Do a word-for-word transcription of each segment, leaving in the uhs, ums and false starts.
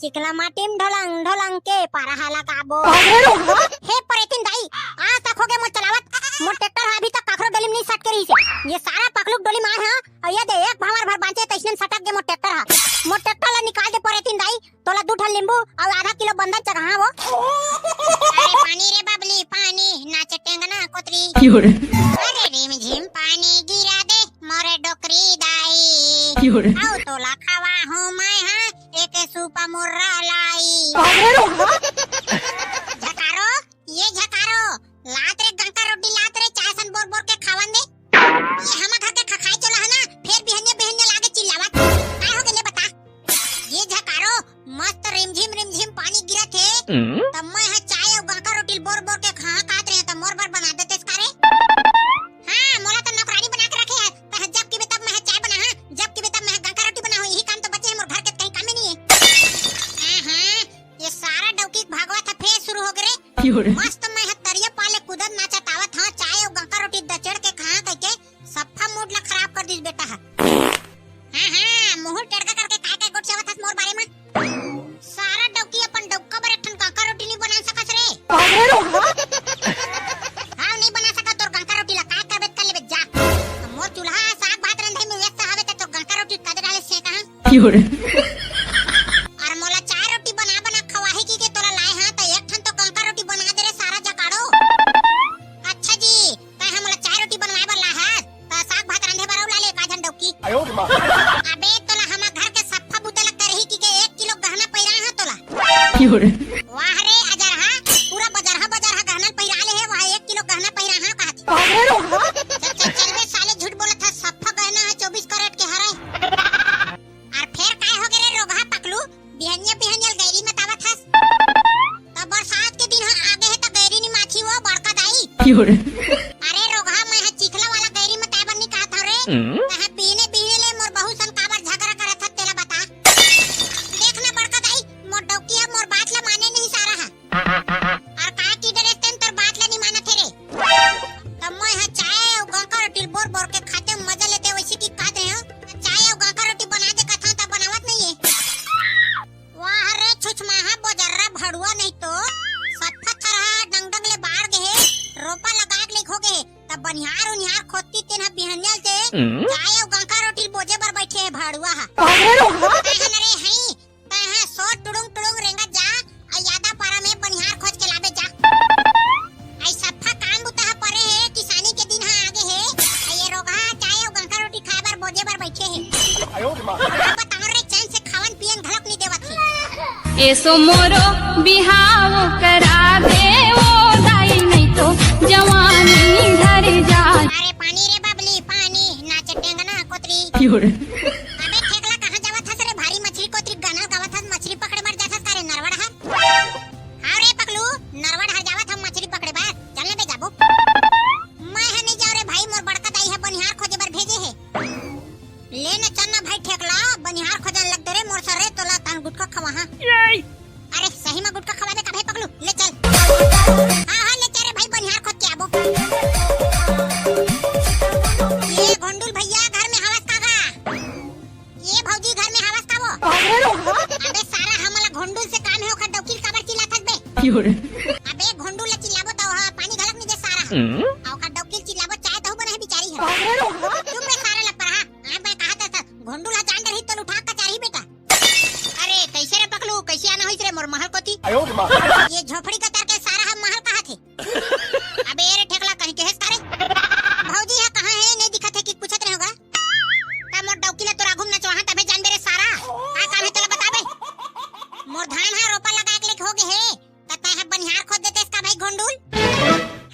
चिखला माटी म ढोलंग ढोलंग के पारा हा लगाबो। अरे वाह! हे परेतिन दाई, आज तक होगे मोर चलावत, मोर ट्रैक्टर हा अभी तक काखरो डोली म नइ सटके रहिसे। ये सारा पकलू के डोली म आय हा, अउ ये दे एक भंवर भर बांचे तइसने म सटक गे मोर ट्रैक्टर हा। मोर ट्रैक्टर ला निकाल दे परेतिन दाई, तोला दू ठन लींबू अउ आधा किलो बंदन चघाहा वो। अरे पानी रे बबली पानी, नाचे टेंगना कोतरी। क्यों रे? अरे रिमझिम पानी गिरा दे मोरे डोकरी दाई। क्यों रे? अउ तोला खवाहूं मैं हा एक सूपा मुर्रा लाई। अरे वाह! झकारो, ये झकारो, लात रे गंका रोटी लात रे, चाय सन बोर बोर के खावन दे। ये हमर घर के खखाई चोला है ना, फेर बिहनिया बिहनिया लागे चिल्लावत। काय हो गेले बता? ये झकारो, मस्त रिमझिम रिमझिम पानी गिरत हे। हम्म? तब मैं हा चाय अउ गंका रोटी बोर बोर के खा खात रहे, त मोर बर बना देतेस का रे? हाँ, मोला तो नौकरानी बना के रखे है। तैं जब किबे तब मैं हा चाय बनाहा, जब किबे तब मैं हा गंका रोटी बनाहूं, यही काम तो बचे है मोर घर के, कहीं कामे नहीं है। हाँ, हाँ, ये सारा डौकी के भागवत ह फेर शुरू हो गे रे। क्यों रे? मस्त मैं ह तरिया पाले कूदत नाचत आवत हंव, चाय अउ गंका रोटी दचेड़ के खाहा कहिके सफ्फा मूड ला खराब कर दिस बेटा ह। हाँ, हाँ, मुंह टेड़का करके काय काय गोठियावत हस मोर बारे म? सारा डौकी अपन डौका बर एक ठन गंका रोटी नइ बना सकस रे। अरे वाह! हाँ, नइ बना सकस तोर गंका रोटी ला, काय करबे त कर लेबे जा। मोर चूल्हा ह साग भात रंधे में व्यस्त हवे त तोर गंका रोटी कदे डाले सेंकाहा। क्यों रे? अरे मोला चाय रोटी बना बना खवाही कहिके तोला लाए हंव, त एक ठन तो गंका रोटी बना दे रे सारा जकाड़ो। अच्छा जी, तैं हा मोला चाय रोटी बनवाए बर लाए हस, त साग भात रांधे बर अउ ला ले का झन डौकी। अबे तोला हमर घर के सफ्फा बुता ला करही कहिके एक किलो गहना पहिराए हंव तोला। क्यों रे? वाह रे अजरहा, पूरा बजरहा बजरहा गहना पहिरा ले हे, वाह एक किलो गहना पहिराए हंव कहत। चल, चल, चल बे साले, झूठ बोलत हस, सफ्फा गहना ह चौबीस कैरेट के हरे। अउ फेर काय हो गे रे रोगहा पकलू? बिहनिया बिहनिया ल गैरी मतावत हस। त बरसात के दिन ह आगे हे त गैरी नइ माथी वो बड़का दाई। क्यों रे? अरे रोगहा, मैं ह चिखला वाला गैरी मताए बर नइ कहत हंव रे। हम्म? तैं ह बिहने बिहने ले मोर बहू सन काबर झगरा करत हस तेला बता। देख ना बड़का दाई, मोर डौकी ह मोर बात ला माने नहीं सारा ह। अउ का की डरेस तेन तोर बात ला नइ मानत हे रे। त मैं ह चाय अउ गंका रोटी ल बोर बोर के खाते मजा लेते वइसे कि का दे हंव। चाय अउ गंका रोटी बना दे कथंव त बनावत नइ हे। वाह रे छुछमाहा बजर्रा भड़ुआ नहीं तो सफ्फा थरहा डंग डंग ले बाढ़ गे हे, रोपा लगा के लेक हो गे हे, त बनिहार उनिहार खोदती तेन ह बिहनिया ले हम्म? चाय अउ गंका रोटी ल बोजे बर बइठे हे भड़ुआ ह। अरे वाह! तैं ह न रे हई, तैं ह सोच टुड़ुंग टुड़ुंग रेंगत जा, अउ यादा पारा में बनिहार खोज के लाबे जा। अई सफ्फा काम बुता ह परे हे, किसानी के दिन ह आगे हे, अई ये रोगहा चाय अउ गंका रोटी खाए बर बोजे बर बइठे हे। अब बताओ रे, चैन से खावन पियन घलोक नइ देवत हे। एसो मोरो बिहाव करा दे ओ दाई, नहीं तो जवानी झर जाय। अरे पानी रे बबली पानी, नाचे टेंगना कोतरी। क्यों रे? अबे ठेकला, कहाँ जावत हस रे? भारी मछरी कोतरी गाना गावत हस, मछरी पकड़े बर जाथस का रे नरवा डहर? हाँ रे पकलू, नरवा डहर जावत हंव मछरी पकड़े बर, चल ना बे जाबो। मैं ह नइ जांव रे भाई, मोर बड़का दाई ह बनिहार खोजे बर भेजे हे। ले न चल ना भाई ठेकला, बनिहार खोजन लग दे रे मोर सर रे, तोला तहन गुटखा खवाहां। अरे सही म गुटखा खवाबे का भाई पकलू, ले चल। हाँ, हाँ, ले चल रे भाई, बनिहार खोज के आबो। ये घोंडुल भैया घर में हवस का गा? ये भौजी घर में हवस का वो? अबे सारा हमला घोंडुल से काम हे, ओखर डौकी ल काबर चिल्लाथस बे? क्यों रे? अबे घोंडुल ल चिल्लाबो त ओहा पानी घलक नइ दे सारा ह। हम्म? अउ ओखर डौकी ल चिल्लाबो, चाय तहू बनाही बिचारी ह। चुप रे सारा लपरहा। हाँ, मैं कहा था, था, घोंडुल ह जान डरही तो उठा कचारही बेटा। अरे कइसे रे पकलू, कइसे आना होइस रे मोर महल कोती? ये झोपड़ी कतर के सारा ह महल कहाथे। अबे रे ठेकला कहीं के हेस का रे? भौजी ह कहाँ हे, नइ दिखत हे कि पूछत रहे होगा। त मोर डौकी ल तोर आघू म नचवाहां तभे जानबे रे सारा। का काम हे तोला बताबे? मोर धान ह रोपा लगा के लेक हो गे हे, त तैं ह बनिहार खोज देतेस का भाई घोंडुल?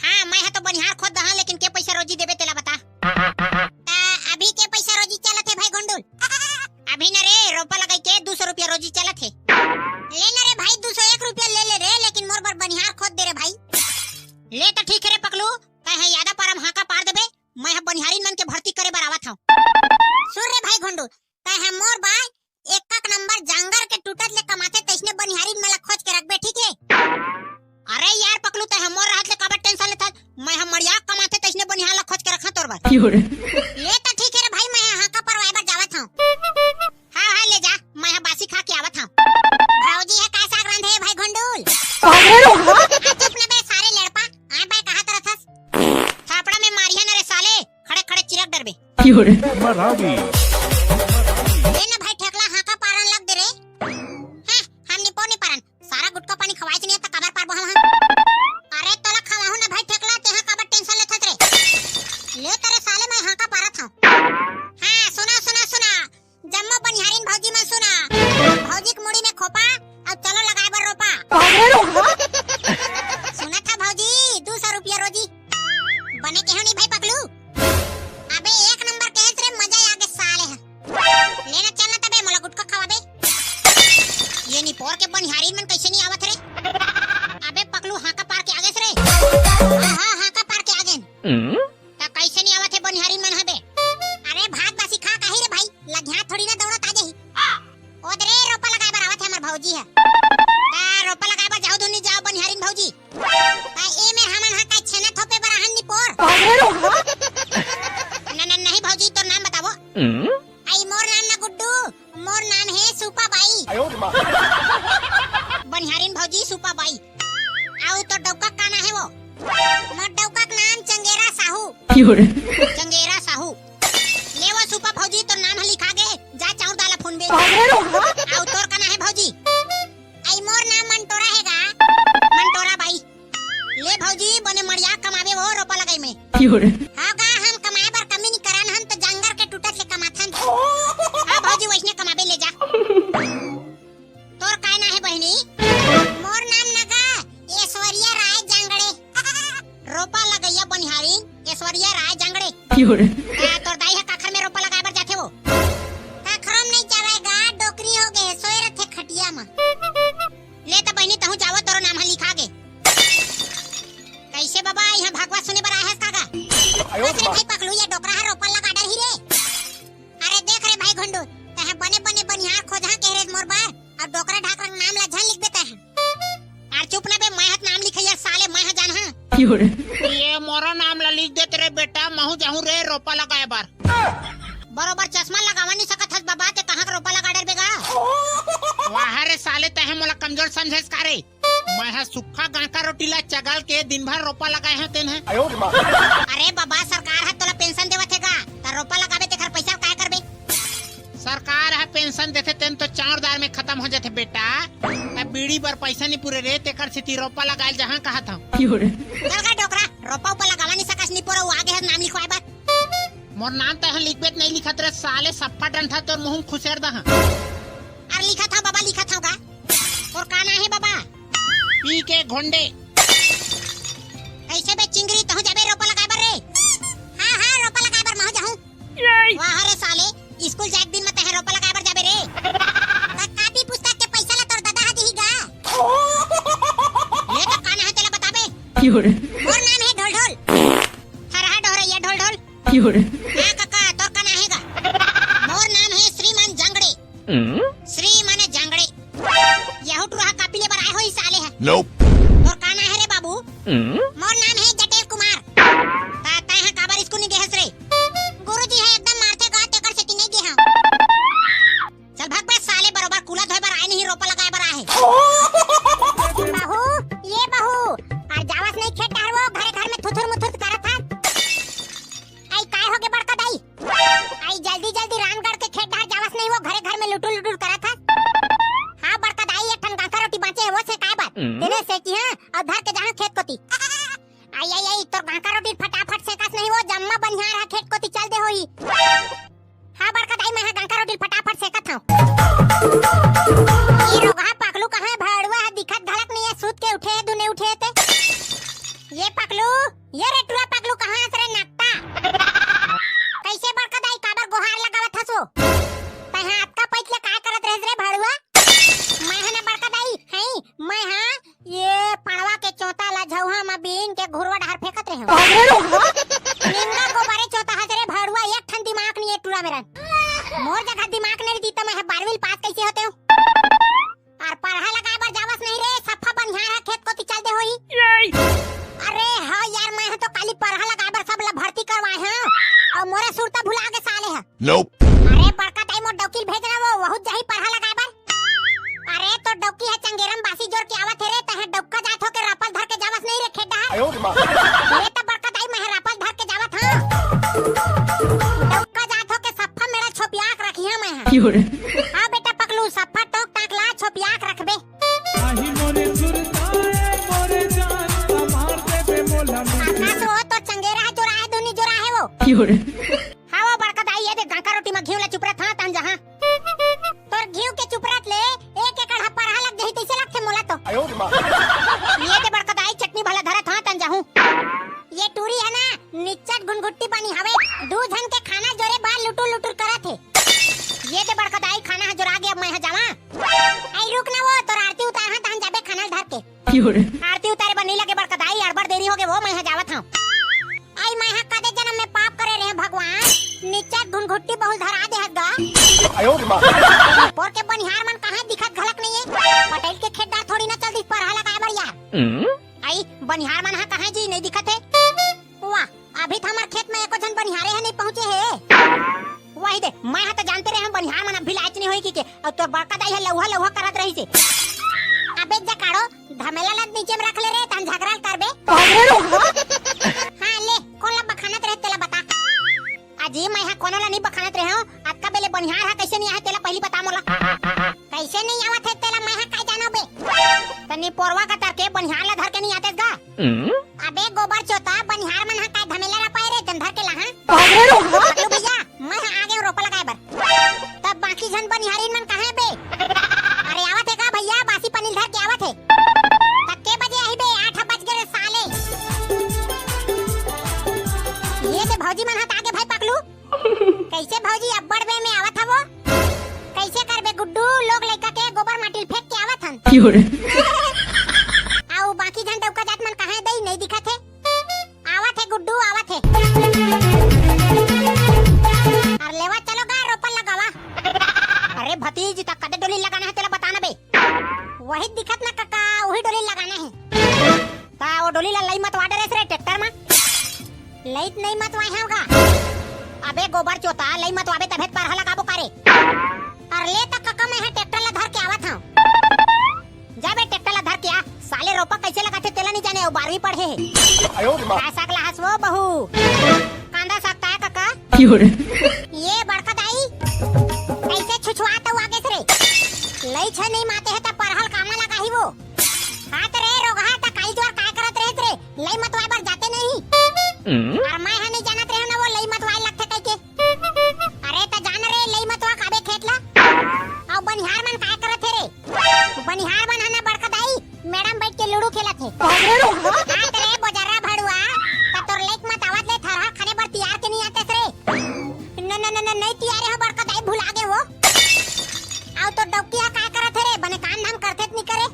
हाँ, मैं ह तो बनिहार खोज दहां, लेकिन के पइसा रोजी देबे तेला बता। त अभी के पइसा रोजी चलत हे भाई घोंडुल? अभी न रे, रोपा लगाई के दू सौ रुपया रोजी चलत हे। ले न रे भाई, दू सौ एक रुपया ले ले रे, लेकिन मोर बर बनिहार खोज दे रे भाई। ले त ठीक हे रे पकलू, तैं ह यादा पारा म हांका पार देबे, मैं ह बनिहारिन मन के भर्ती करे बर आवत हंव। सुन रे भाई घोंडू, तैं ह मोर बर एक एक नंबर जांगर के टूटत ले कमाथे तइसने बनिहारिन मन ला खोज के रखबे, ठीक हे? अरे यार पकलू, तैं ह मोर रहत ले काबर टेंशन लेथस? मैं ह मड़िया कमाथे तइसने बनिहार ला खोज के रखहां तोर बर। ले त ठीक हे रे भाई, मैं ह हांका परवाए बर जावत हंव। हाँ, हाँ, ले जा, मैं ह बासी खा के आवत हंव। ए ना भाई ठेकला, हाँका पारन लग दे रे। हैं, हम निपोर नी पारन। सारा गुटखा पानी खवाइच नहीं त काबर पारबो हम, हाँ? अरे तोला खवाहूँ ना भाई ठेकला, तेहा काबर tension लेथस रे? ले तरे साले, मैं हाँका पारत हँव। हाँ, सुना, सुना, सुना। जम्मो बनिहारिन भौजी मन सुना। भौजी के मुड़ी में खोपा अउ चलो लगाए बर रोपा। सुनत हा भौजी, दू सौ रुपया रोजी। बने केहेंव नहीं भाई पकलू? अबे एक नंबर केहेस रे, मजा आ गे साले ह। ले ना चल ना तबे, मोला गुटखा खवाबे। ये निपोर के बनिहारिन मन कैसे नहीं आवत रे? अबे पकलू हाँका पार के आगेस रे। हाँ, हाँ, हाँका पार के आगेन। त कैसे नहीं आवत हे बनिहारिन मन हबे? अरे भात बासी खा काही रे भाई, लघिया थोड़ी ना दौड़त आ जाही। ओ दे रे, रोपा लगाए बर आवत हे हमर भौजी ह। त रोपा लगाए बर जाओ धुन नहीं जाओ बनिहारिन भौजी। त ए मेर हमन ह का छेना थोपे बर आहन निपोर? न, न, नहीं भौजी, तोर नाम बतावो। आई मोर नाम ना गुड्डू, मोर नाम हे सूपा बाई। बनिहारिन भौजी सूपा बाई। अउ तोर डौका का नाम हे वो? मोर डौका के नाम चंगेरा साहू। चंगेरा साहू। ले वो सूपा भौजी, तोर नाम ह लिखा गे, जा चाउर दाल फुनबे। अउ तोर का नाम हे भौजी? आई मोर नाम मंटोरा हे गा। मंटोरा बाई। ले भौजी, बने मड़िया कमाबे वो रोपा लगाई में। हाँ गा, हम कमाए बर कमी नहीं करन, हम तो जंगल के टूटत ले कमाथन। हाँ भौजी, वैसने कमाबे, ले जा। तोर काय नाम हे बहिनी? मोर नाम नगा ऐश्वर्या राय जांगड़े। रोपा लगैया बनिहारिन ऐश्वर्या राय जांगड़े। त तोर दाई ह काखर में रोपा लगाए बर जाथे वो? काखरो में नहीं जावय गा, डोकरी हो गे, सोए रथे खटिया म। ले त बहिनी, तहूँ जावो, तोरो नाम ह लिखा गे। कैसे बाबा, यहाँ भागवत सुने बर आए हस का गा? अरे भाई पकलू, ये डोकरा ह रोपा लगा डरही रे। अरे देख रे भाई घुंडू, तैं बने बने बनिहार खोजहा कहे रे मोर बर, अउ डोकरा ढाकरा के नाम ला झन लिखबे तैं। अरे चुप ना बे, मैं ह त नाम लिखइया साले, मैं ह जानहा। ये मोरो नाम ला लिख देते रे बेटा, महूँ जाहूँ रे रोपा लगाए बर। बरोबर चश्मा लगावा नहीं सकत हस बाबा, ते कहाँ के रोपा लगा डरबे गा? वाह रे साले, तैं मोला कमजोर समझेस का रे? मैं ह सुक्खा गांका रोटी ला चगल के दिन भर रोपा लगाए हंव तेन ह। अरे बाबा, सरकार ह तोला पेंशन देवत हे गा, त रोपा लगाबे तेखर पइसा ल काय करबे? सरकार ह पेंशन देथे तेन तो चाउर दार में खतम हो जाथे बेटा। त बीड़ी बर पइसा नी पुरे रे, तेखर सेती रोपा लगाए ल जहां कहत हंव। चल गा डोकरा, रोपा उपा लगावा नी सकस, नी पोरो आगे हर नाम लिखवाए बर। मोर नाम तैं ह लिखबे त नहीं लिखत रे साले, सफ्फा डंठा तोर मुंह म खुसेर दहा। अरे लिखत हंव बाबा, लिखत हंव गा। तोर का नाम हे बाबा? पी के घोंडे। कैसे बे चिंगरी, तहूँ जाबे रोपा लगाए बर रे? हाँ, हाँ, रोपा लगाए बर महूँ जाहूँ। वाह रे साले, स्कूल जाए के दिन में तैं रोपा लगाए बर जाबे रे? त कापी पुस्तक के पैसा ला तोर दादा ह दिही गा। ये तो का नाम हे तेला बताबे? मोर नाम हे ढोल ढोल। हरहा डोहरैया ढोल ढोल। हाँ कका, तोर का नाम हे गा? मोर नाम हे श्रीमान जांगड़े। श्री माने जांगड़े। यहू टुरा ह कापी ले बर आए होही साले ह। Nope। तोर का नाम हे रे बाबू? मोर नाम हे जटेल कुमार। त तैं ह काबर स्कूल नी गे हस रे? गुरुजी ह एकदम मारथे गा, तेकर सेती नहीं गे हंव। चल भाग बे साले, बरोबर कूला धोए बर आए नहीं, रोपा लगाए बर आए हे। बहू, ये बहू, अउ जावस नहीं खेत डहर वो, घरे घर में थुथुर मुथुर करत हस। आई काय होगे बड़का दाई? आई जल्दी जल्दी रामगढ़ के खेत डहर जावस नहीं वो, घरे घर में लुटुर लुटुर करत हस। हाँ बड़का दाई, एक ठन गांका रोटी बांचे हे, वो सेकाए बर। तेने सेकिहा अउ धर के जहां खेत कोती। आई आई आई, तोर गांका रोटी फटाफट सेकास नहीं वो, जम्मा बनिहार ह खेत कोती चल दे होही। हाँ बड़का दाई, मैं ह गांका रोटी ल फटाफट सेकत हंव। ये रोगहा पकलू कहाँ हे? भड़ुआ ह दिखत घलक नहीं हे, सूत के उठे हे, दुने उठे हे ते। ये पकलू, ये रे टुरा पकलू कहाँ हस रे नकटा? कैसे बड़का दाई, काबर गोहार लगावत हस वो? तैं ह अतका पइत ले काय करत रहेस रे भड़ुआ? मैं ह ना बड़का दाई, हई, मैं ह ये पड़वा के चोता ला झउहा म बीन के घुरवा डहर फेंकत रहेंव। निंगा गोबरे चोता हस रे भड़ुआ, एक ठन दिमाग नहीं हे टुरा मेरन। मोर जगह दिमाग नहीं रहितिस त मैं ह बारहवीं पास कैसे होतेंव? अउ पड़हा लगाए बर जावस नहीं रे, सफ्फा बनिहार ह खेत कोती चल दे होही। अरे हाँ यार, मैं ह तो काली पड़हा लगाए बर सब ला भर्ती करवाए हंव, अउ मोरे सुरता भुला गे साले ह। Nope। अरे बड़का दाई, मोर डौकी ल भेजना, वो बहुत जाही पड़हा लगाए बर। अरे तोर डौकी ह चंगेरम बासी जोर के आवत हे रे, तैं ह डौका जात हो के रापल धर के जावस नहीं रे खेत डहर। ये त बड़का दाई, मैं ह रापल धर के जावत हंव। डौका मैं हा। हाँ बेटा पकलू, सफा टोक टाक ला, छोपिया के रखबे। आही मोरे सुरता ए मोरे जान, मार देबे मोला। अरनास हो तोर चंगेरा जोरा हे, दुनी जोरा हे वो। हाँ वो बड़का दाई, ये दे गांका रोटी म घीव ला चुपरत हा तन जहाँ। तोर घीव के चुपरत ले एक एकड़ ह परहा लग जही तइसे लगथे मोला तो। ये दे बड़का दाई, चटनी भला धरत हा तन जहूँ। ये टूरी हे ना, निच्चट घुनघुट्टी बनी हवे, दू झन के खाना जोरे बर लुटुर लुटुर करत हे। ये दे बड़का दाई, खाना ह जोरा गे, अब मैं ह जावा। आई रुक ना वो, तोर आरती उतार हा तहन जाबे खाना ल धर के। आरती उतारे बर नइ लगे बड़का दाई, अड़बड़ देरी होगे वो, मैं ह जावत हव। आई मैं ह कदे जनम में पाप करे रेहे भगवान, निच्चट घुनघुट्टी बहुल धरा देहत गा। पोर के बनिहार मन कहाँ दिखत घलक नइये, पटेल के खेत डार थोड़ी ना चल दिस परहा लगाए बर यार। आई बनिहार मन ह कहाँ जी नइ दिखत हे। वाह, अभी त हमर खेत में एको झन बनिहारे ह नइ पहुँचे हे। वही दे, मैं ह त जानते रेहे हँव बनिहार मन अभी लायच नइ होही कहिके, अउ तोर बड़का दाई ह लउहा लउहा करत रहिस हे। अबे जकाड़ो, धमेला ला नीचे में रख ले रे, तहन झगरा ल करबे। हाँ ले, कोन ला बखानत रहे तेला बता। अजी, मैं ह कोनो ला नइ बखानत रेहे हँव, अतका बेले बनिहार ह कइसे नइ आहे तेला पहिली बता मोला। कइसे नइ आवत हे तेला मैं ह काय जानव बे? तनी पोरवा कतर के बनिहार ला धर के नइ आतेस गा। अबे गोबर चोता, बनिहार मन ह काय धमेला ला पाए रे, तन धर के लाहा। पकलू भैया, मैं ह आ गेंव रोपा लगाए बर। तब बाकी झन बनिहारिन मन कहाँ हे बे? अरे आवत हे का भैया, बासी पनीर धर के आवत हे। तब के बजे आही बे? आठ बज गे रे साले। ये दे भौजी मन ह त आगे भाई पकलू। कइसे भौजी अब्बड़ बे में आवत हवो? कइसे करबे गुड्डू, लोग लइका के गोबर माटी ल फेंक के आवत हन। अउ बाकी झन डउका जात मन कहाँ हे दई, नइ दिखत हे। आवत हे गुड्डू, आवत हे। अरे लेवा चलो गा, रोपा लगावा। अरे भतीज, त कदे डोली लगाना हे तेला बता ना बे। वही दिखत ना कका, वही डोली लगाना हे। ता वो डोली ला लई मतवा डरेस रे ट्रैक्टर मा। लई त नई मतवाए हव गा। अबे गोबर चोता, लई मतवाबे तभे त परहा लगाबो का रे। अरे ले त कका, मैं ह ट्रैक्टर ला धर के आवत हव। जा बे ट्रैक्टर ला धर के आ, साले रोपा कइसे लगाथे तेला नइ जाने, अउ बारहवीं पढ़े हे। का साग ला हस वो बहू? कांदा साग ताय कका। ये बड़का दाई, कइसे छुछुआत हव आगेस रे? लई छ नई माते हे त परहा ल कामा लगाही वो। हाँ त रे रोगहा, त काली जुआर काय करत रहेस रे? लई मतवाए बर जाते नहीं। अउ मैं ह नइ जानत रहेंव ना वो लई मतवाए लगथे कहिके। अरे त जान रे, लई मतवा काबे खेत ला। अउ बनिहार मन काय करत हे रे? बनिहार मन ह ना बड़का दाई, मैडम बइठ के लूडो खेलत हे। हाँ त रे बोजर्रा भड़ुआ, त तोर लइक मत आवत ले थरहा खने बर तियार के नइ आतेस रे? न, न, न, न, नइ तियारे हँव बड़का दाई, भुला गे वो। अउ तोर डौकी ह काय करत हे रे? बने काम धाम करथे त नइ करे।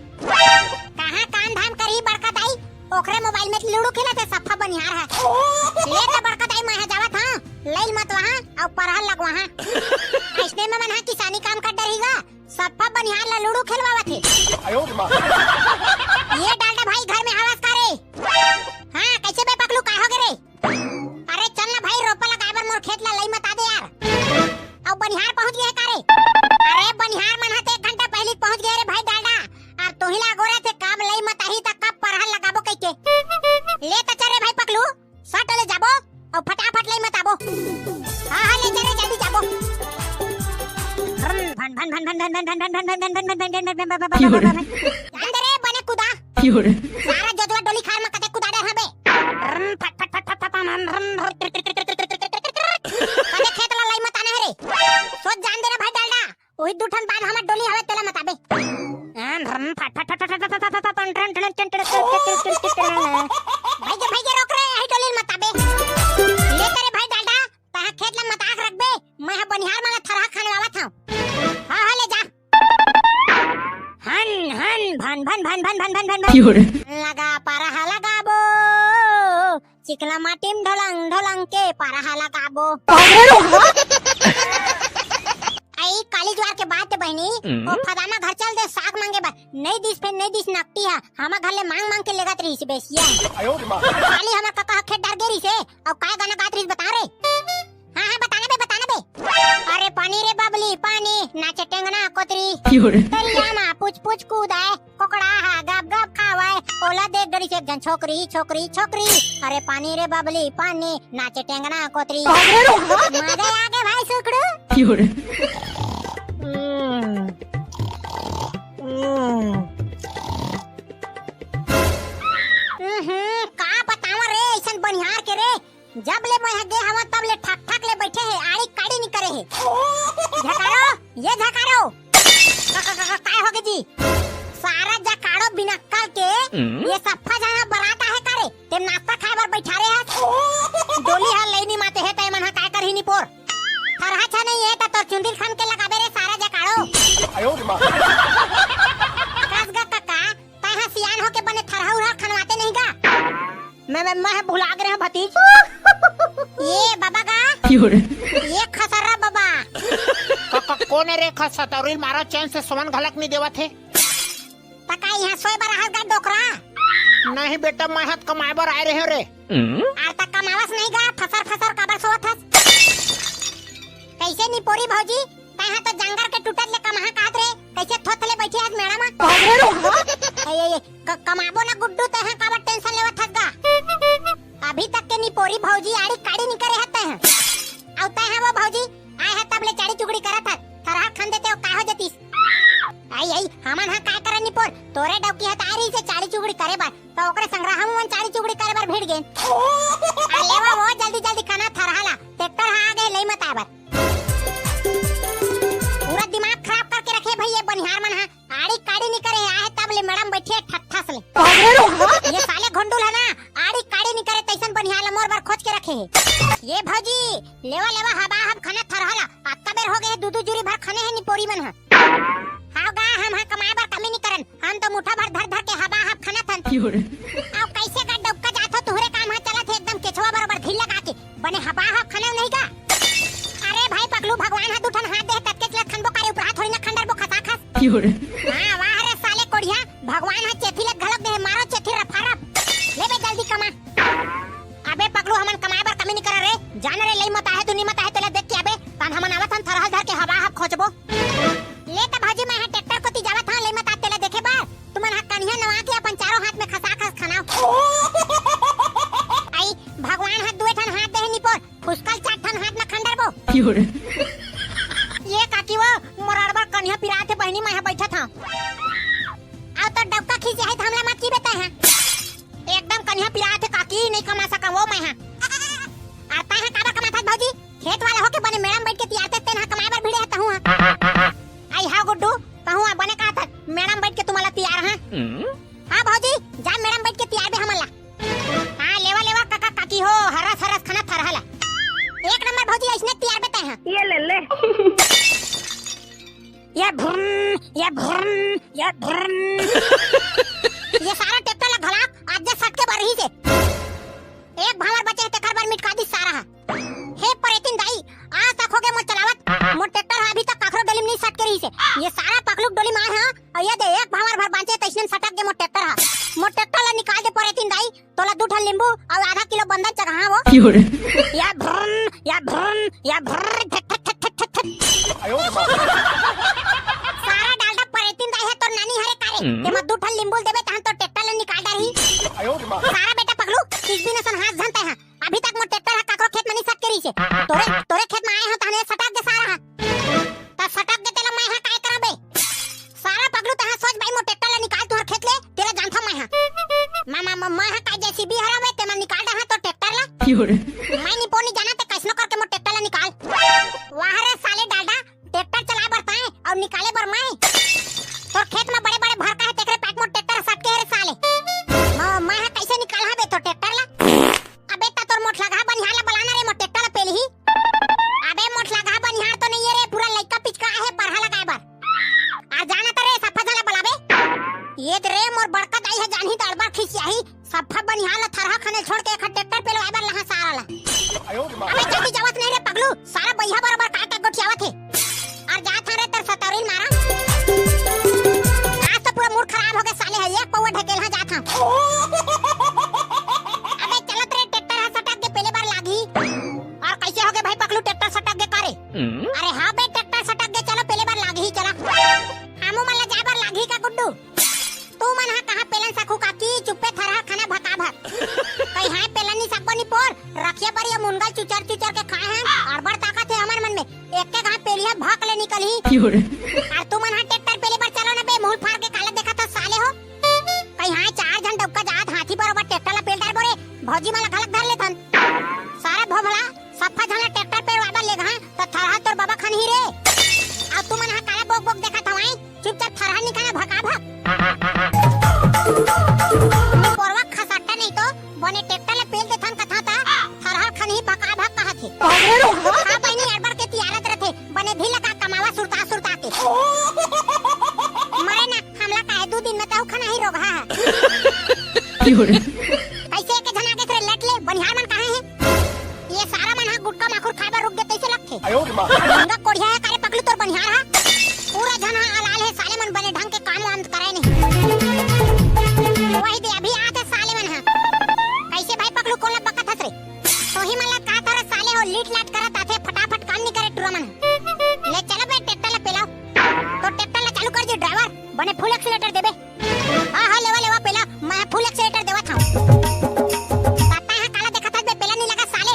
कहाँ काम धाम करही बड़का दाई? ओखरे मोबाइल में लूडो खेलत हे सफा बनिहार ह। ले त बड़का दाई, मैं ह जावत हँव, लई ल मतवाहा अउ परहा ल लगवाहा। अइसने में मन ह किसानी काम कर डरही गा, सफा बनिहार ला लूडो खेलवावत हे। ये डालडा भाई घर में हवस का रे? हाँ, कइसे बे पकलू, काय होगे रे? अरे चल ना भाई, रोपा लगाए बर मोर खेत ला लई मता दे यार। अउ बनिहार पहुँच गे हे का रे? अरे बनिहार मन ह त एक घंटा पहिली पहुँच गे रे भाई डालडा। अउ तोही ला अगोरथे कब लई मताही त कब परहा लगाबो कहिके। ले त चल रे भाई पकलू, सट ले जाबो अउ फटाफट लई मताबो। हाँ, हाँ, ले चल रे, जल्दी जाबो। भन, भन, भन। जान दे रे, बने कुदा। सारा जोतवा डोली खार म कते कुदा डर हबे। रम, फट, फट, फट, फट, फट, रम, रम, रम, टिर, टिर, टिर, टिर, टिर, टिर, टिर, टिर, टिर। कते खेत ला लई मताना हे रे। सोच जान दे रे भाई डालडा। ओही दू ठन बांध हमर डोली हवे, तेला मताबे। रम, रम, फट, फट, फट, फट, फट, फट, फट, फट, टन, टन, टन, टन, टन, टन, टन, टन, टन, टन, टन। भाई के, भाई के रोक रे, यही डोली ल मताबे। ले त रे भाई डालडा, तहाँ खेत ला मताक रखबे, मैं ह बनिहार मन ला थरहा खनवावत हँव। हाँ, हाँ, ले जा। हन, हन, भन, भन, भन। लगा परहा लगाबो, चिकला माटी म ढोलंग, ढोलंग के परहा लगाबो। आई काली जुआर के बात हे बहिनी, हम्म। ओ फदामा घर चल दे साग मांगे बर, नइ दिस, फेर नइ दिस नकटी ह, हमर घर ले मांग मांग के लेगत रहिस बेसिया। काली हमर कका ह खेत डर गे रहिस हे, अउ काय गाना गात रहिस बता रे। हाँ, हाँ, बताना बे, बताना बे। अरे पानी रे बबली पानी, नाचे टेंगना कोतरी। तरिया मा पूछ पूछ कूदाए, कोकड़ा हा गप गप खावाए। ओला देख डरिस एक झन छोकरी, छोकरी, छोकरी। अरे पानी रे बबली पानी, नाचे टेंगना कोतरी। मजा आ गे भाई सुखड़ू। हम्म, का बतावं रे, अइसन बनिहार के रे, जब ले मैं ह गे हवं, तब ले ठक ठक ले बइठे हे, आड़ी काड़ी नइ करे हे। झकारो, ये झकारो। का, का, का, का, काय होगे जी? सारा जकाड़ो बिनक्कल के, हम्म? ये सफ्फा झन बरात आहे का रे? ते नाश्ता खाए बर बइठारे हस? डोली ह लई निमाते हे, त एमन ह काय करही निपोर? थरहा छा नइ हे, त तोर चुंदी ल खन के लगाबे रे, सारा जकाड़ो। कस गा कका, तैं ह सियान होके बने थरहा उरहा खनवाते नहीं गा? मैं, मैं, मैं भुला गे रहेंव भतीज। ये बाबा गा। ये खसर्रा बाबा। क-, क-, कोन ए रे खसतौरी ल मारा चैन से सोवन घलक नइ देवत हे? त का इहाँ सोए बर आहस गा डोकरा? नहीं बेटा, मैं ह त कमाए बर आए रहेंव रे। अरे त कमावस नहीं गा, फसर फसर काबर सोवत हस? कइसे निपोरी भौजी, तैं ह तो जंगर के टूटत ले कमहा काहत रे, कइसे थोथले बइठे हस मेड़ा म? ए, ए, ए, क-, कमाबो ना गुड्डू, तैं ह काबर tension लेवत हस गा? अभी तक के निपोरी भौजी आड़ी काड़ी नइ करे हस तैं ह। अउ तैं ह वो भौजी, आए ह तब ले चाड़ी चुगड़ी करत हस, थरहा खन देते ओ का हो जतिस? आई, आई, हमन ह काय करन निपोर, तोरे डौकी ह त आए रहिसे चाड़ी चुगड़ी करे बर, त ओकरे संग हमन चाड़ी चुगड़ी करे बर भिड़ गेन। आ लेवा वो जल्दी जल्दी खना थरहा ला, tractor ह आ गे लई मताए बर। पूरा दिमाग खराब करके रखे भई ये बनिहार मन ह। आड़ी काड़ी नइ करे हे, आहे तब ले मेड़ा म बइठे ठट्ठस ले। ये साले घोंडुल ह ना, आड़ी काड़ी नइ करे तइसन बनिहार ल मोर बर खोज के रखे हे। ये भौजी, लेवा लेवा हबा हब खना थरहा ला, अतका बेर होगे हे दू दू जुरी भर खने हे निपोरी मन ह। हाव गा, हम ह कमाए बर कमी नइ करन, हम तो मुठा भर धर धर के हबा हब खनत हन। अउ कइसे गा डौका जात हो, तुहरे काम ह चलत हे एकदम केछवा बरोबर धीर लगा के। बने हबा ह खनव नहीं का? अरे भाई पगलू, भगवान ह दू ठन हाथ दे हे, ततके चलत खनबो करे, उपरा थोड़ी ना खंडरबो खसा खस। हाँ, वाह रे साले कोढ़िया, भगवान ह चेथी लत घलक दे हे, मारो चेथी रफा रफ। ले बे जल्दी कमा। अबे पगलू, हमन कमाए बर कमी नहीं करा रे, जान रे, लई मताए हे, दुनी मताए हे, तेला देख के अबे, तन हमन आवत हन थरहा ल धर के हबा ह खोजबो। ले त भौजी, मैं ह tractor कोती जावत हंव, ले मताए तेला देखे बर। तुमन ह कनिहा नवा के अपन चारों हाथ में खसा खस खनाव। आई, भगवान ह दुए ठन हाथ दे हे निपोर, फुसकल चार ठन हाथ में खंडरबो। ये काकी वो, मोर अड़बर कनिहा पिरात हे बहिनी, मैं ह बइठत हंव। अउ तोर डौका खींचे हे त हमला मत की बेटा ह। एकदम कनिहा पिरात हे काकी, नइ कमा सकंव वो मैं ह। अउ तैं ह काबर कमाथस भौजी? खेत वाला होके बने मेड़ा म बइठ के तियारते, तेन ह कमाए बर भिड़े हे तहूं ह। आई हाव गुड्डू, तहूं ह बने कहत हस, मेड़ा म बइठ के तुमन ला तियार ह। हाँ भौजी, जा मेड़ा म बइठ के तियारबे हमन ला। हाँ लेवा लेवा कका काकी हो, हरस हरस खना थरहा ला। एक नंबर भौजी, अइसने तियारबे तैं ह। ये ले ले। ये भुर्र, ये भुर्र, ये भुर्र। ये सारा tractor ला घलाक आज जे सटके बर रहिसे। एक भांवर बचे हे तेकर बर मिटका दिस सारा ह। हे परेतिन दाई, आज तक होगे मोर चलावत, मोर tractor ह अभी तक काखरो डोली म नइ सटके रहिसे। ये सारा पकलू के डोली म आए ह, अउ ये दे एक भांवर भर बांचे तइसने सटक गे मोर tractor ह। मोर tractor ला निकाल दे परेतिन दाई, तोला दू ठन लींबू अउ आधा किलो बंदन चघाहां वो। या भ्रन, या भ्रन, या भ्रन, ठट, ठट, ठट। सारा डालडा परेतिन दाई हे तोर नानी हरे का रे। हम्म। तेमा दू ठन लींबू ल देबे तहन तोर tractor ल निकाल डारही। सारा बेटा पगलू, किस बिना सन हाथ झन तैं ह। अभी तक मोर tractor ह काकरो खेत म नइ सटके रहिसे। तोरे, तोरे खेत म आए हंव तहने सटक गे सारा ह। त सटक गे तेला मैं ह काय करंव बे? सारा पगलू, तैं ह सोच भाई, मोर tractor ल निकाल तुंहर खेत ले, तेला जानथंव मैं ह। मैं, मैं, मैं, मैं ह काय JCB हरंव बे, तेमा निकाल डारहूं तोर tractor ल? मैं निपोर नइ जानंव, तैं कइसनो करके मोर tractor ल निकाल। वाह रे साले डालडा, tractor चलाए बर तैं अउ निकाले बर मैं? तोर खेत म बड़े-बड़े भरका हे, तेकरे पाट मोर tractor ह सटके हे रे साले। म-, मैं ह कइसे निकालहूं बे तोर tractor ल? अबे त तोर मोटलगहा बनिहार ल बलाना रे, मोर tractor ल पेलही। अबे मोटलगहा बनिहार तो नइये रे, पूरा लइका पिचका हे परहा लगाए बर। अउ जाना त रे, सफ्फा झन ल बलाबे। ये त रे मोर बड़का दाई ह जानही त अड़बड़ खिसियाही, सफ्फा बनिहार ल थरहा खने छोड़ के एखर tractor पेलवाए बर लाहूं सारा ल। अबे जल्दी जावत नहीं रे पगलू, सारा बइहा बरोबर काट के गोठियावत हे। अउ जात हंव रे तोर सतौरी ल मारा। आज तो पूरा mood खराब होगे साले ह, एक पौवा ढकेलहूं जात हंव। अबे चलत रे, tractor ह सटक गे पेले बर लागही। अउ कइसे होगे भाई पकलू, tractor सटक गे का रे? अरे हां बे, tractor सटक गे, चलो पेले बर लागही, चला। हमू मन ला जाए बर लागही का गुड्डू? तुमन ह कहां पेलन सकहू काकी, चुप चुचर चुचर के खाए हन, अड़बड़ ताकत हे हमर मन में। एक के घात पेलिया भक ले निकलही। क्यों रे? अउ तुमन हा ट्रैक्टर पेले बर चलो ना बे, मुंह फार के काला देखत हस साले हो। कहीं हाय चार झन डौका जात हाथी बरोबर ट्रैक्टर ला पेल डारबो रे, भौजी मन ला घलक धर लेथन। सारा भोभला सफा झन ला ट्रैक्टर पेलवाए बर लेगहा त थरहा तोर बाबा खनही रे। अउ तुमन हा काला बोक बोक देखत हवई, चुपचाप थरहा निकाला भका भक। निपोरवा खसट्टा नहीं तो बने ट्रैक्टर ला पेल देथन कथा ता थरहा खनही भका भक कहत हे। हाँ बहिनी अड़बड़ के तियारत रथे, बने भी लगा कमावा सुरता सुरता के। मरे ना, हमला काहे दू दिन में तहु खनही रोगहा है। क्यों रे? कैसे एक झन आगे से लट ले, बनिहार मन कहाँ है? ये सारा मन हा गुटखा माखुर खाए बर रुक गए, तैसे लगथे। आयो रे माँ। महंगा कोढ़िया है, कारे पकलू तोर बनिहार हा। पूरा झन हा अलाल है, साले मन बने ढंग के काम वाम करे नहीं। वही दे, अभी आते साले मन हा। कैसे भाई पकलू, कोन ला बकत हस रे? तोही मन ला कहा था रे साले हो, लीट लाट करत आथे, फटाफट काम नहीं करे टुरा मन। ले चलो बे ट्रैक्टर ला पेलाओ। तो ट्रैक्टर ला चालू कर दे ड्राइवर, बने फुल एक्सीलेटर देबे। हाँ, हाँ, लेवा, लेवा, पेला, मैं फुल एक्सीलेटर देवत हूँ। ताता यहाँ काला देखत हस बे, पेला नहीं लगा साले।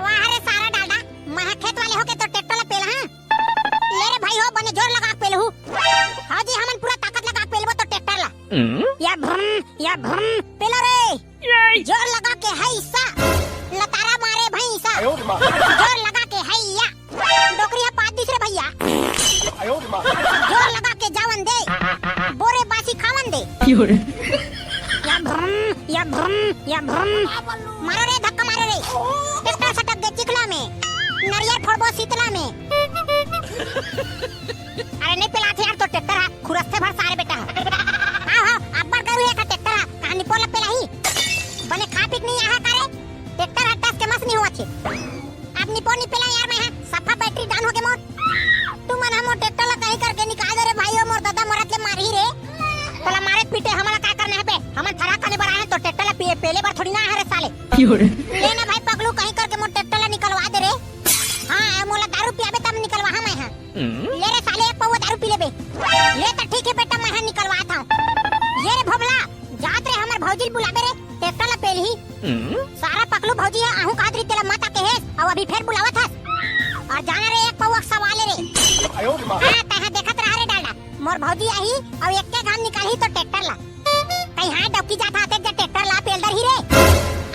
वाह रे सारा डालडा, मैं खेत वाले होके तो ट्रैक्टर ला पेला, हाँ। ले रे भाई हो, बने जोर लगा के पेलहू। हाँ जी, हमन पूरा ताकत लगा के पेलबो तो ट्रैक्टर ला। हम्म? या भ्रम, या भ्रम, पेला रे। जोर लगा के है ईसा, लतारा मारे भैंसा। आयो रे माँ। जोर लगा के है या। डोकरी हा पाद दिस रे भैया। आयो रे माँ। जोर लगा के जावन दे, बोरे बासी खावन दे। क्यों रे? या भ्रम, या भ्रम, या भ्रम। मारो रे, धक्का मारो रे। ट्रैक्टर सटक दे चिखला में, नरियर फोड़बो शीतला में। अरे नहीं पेलाथे यार, तो ट्रैक्टर हा खुरसथे भर सारे बेटा हा। हाँ, हाँ, अब्बड़ गरू हे का ट्रैक्टर हा, कहाँ निपोर ला पेलाही? बने खा पी के नहीं आहा का रे? ट्रैक्टर हा टस के मस नहीं होवत हे। अब निपोर नहीं पेला यार मैं हा, सफा बैटरी डाउन होगे मोर। तुमन हा मोर ट्रैक्टर ला कहीं करके निकाल दे रे भाई हो, मोर दादा मरत ले मारही रे। तोला मारे पीटे हमला का करना है बे? हमन थरहा खने बर आए हैं, तो ट्रैक्टर ला पिए, पेले बर थोड़ी ना आए हैं रे साले। क्यों रे? ले ना भाई पगलू, कहीं करके मोर ट्रैक्टर ला निकलवा दे रे। हाँ, मोला दारू पियाबे तब निकलवा हाँ मैं हा। हम्म? ले रे साले, एक पौवा दारू पी लेबे। ले त ठीक है बेटा, मैं हा निकलवात हूँ। ये रे भोभला, जात रे हमर भौजी ल बुलाबे रे, ट्रैक्टर ला पेलही। हम्म? सारा पकलू भौजी हा आहू कहत रही तेला मत आके हेस, अउ अभी फेर बुलावत हस। अउ जाना रे एक पौवा सवाले रे। आयो रे माँ। हाँ, तैं हा देखत रहा रे डालडा, मोर भौजी आही अउ एक्के घाम निकालही तो ट्रैक्टर ला। कहीं हाँ डौकी जात हा, अतेक जा ट्रैक्टर ला पेल डरही रे।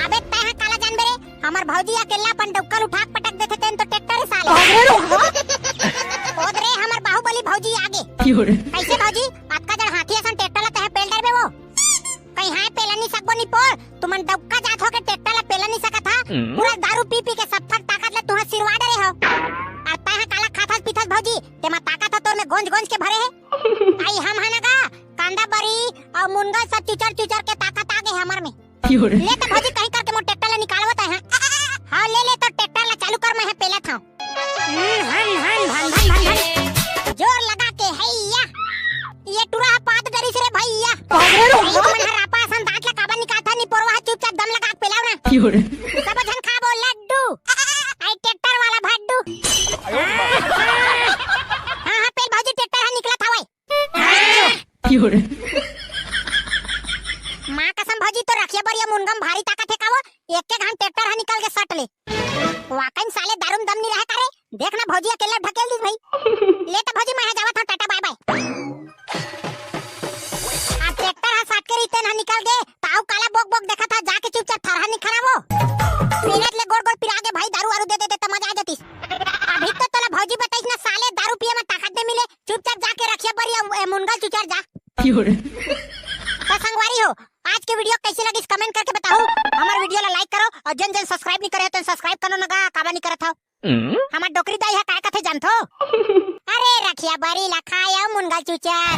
अबे तैं हा काला जानबे रे, हमर भौजी अकेला अपन डौका ल उठा के पटक देथे, तेन तो ट्रैक्टर हे साले। ओद रे हमर बाहुबली भौजी आगे। क्यों रे? कैसे भौजी? अतका जड़ हाथी असन ट्रैक्टर ला तैं पेल डरबे वो? कहीं हाँ पेला नहीं सकबो निपोर, तुमन डौका जात हो के ट्रैक्टर ला पेला नहीं सकत हा। हम्म। पूरा दारू पी पी के सब फक ताकत ले तुहा सिरवा डरे हो। अउ तैं हा काला खाथस पीथस भौजी, तेमा ताकत हा तोर में गोंज गोंज के भरे हे। आई हम हा ना गा, कांदा बरी अउ मुनगा सब चुचर चुचर के ताकत आ गे हमर में। क्यों रे? ले त भौजी कहीं करके मोर ट्रैक्टर ला निकालवत हे। हाँ, ले ले तो ट्रैक्टर ला चालू कर, मैं हा पेलत हूँ। हम्म, हन, हन, भन, भन, भन, भन। जोर लगा के हैया। ये टुरा हा पाद डरिस रे भैया। अरे रे। ये मन हा रापा असन दांत ला काबर निकालत हा, निपोरवा हा चुपचाप दम लगा के पेलाव ना। क्यों रे? सब झन खाबो लड्डू। आई ट्रैक्टर वाला भड्डू। हाँ, हाँ, पेल भौजी ट्रैक्टर हा निकलत हवय। क्यों रे? माँ कसम भौजी, तो रखिया बरिया मुनगम भारी ताकत हे का वो? एक्के घाम ट्रैक्टर हा निकल के सट ले। वाकई में साले दारू में दम नहीं रहा का रे? देख ना भौजी अकेला ढकेल दिस भाई। ले तो भौजी मैं हा जावत हूँ, टाटा बाय बाय। अब ट्रैक्टर हा सट के रहिते ना निकल गे, ताऊ काला बोक बोक देखत हा, जाके चुपचाप थरहा निखरावो। पेरत ले गोड़ गोड़ पिरा गे भाई, दारू वारू दे दे दे त मजा आ जातिस। अभी तो तोला भौजी बताइस ना साले, दारू पिए में ताकत नहीं मिले, चुपचाप जाके रखिया बरिया ए, मुनगल चुचर जा। क्यों रे? तो संगवारी हो, आज के वीडियो कैसे लगिस कमेंट करके बताओ। हमारे वीडियो ला लाइक करो अउ जेन जेन सब्सक्राइब नहीं करे हो तो सब्सक्राइब करो ना गा, काबर नहीं करत हो। हम्म? हमार डोकरी दाई हा काय कथे जानथो? अरे रखिया बरी ला खाए अउ मुनगल चुचर।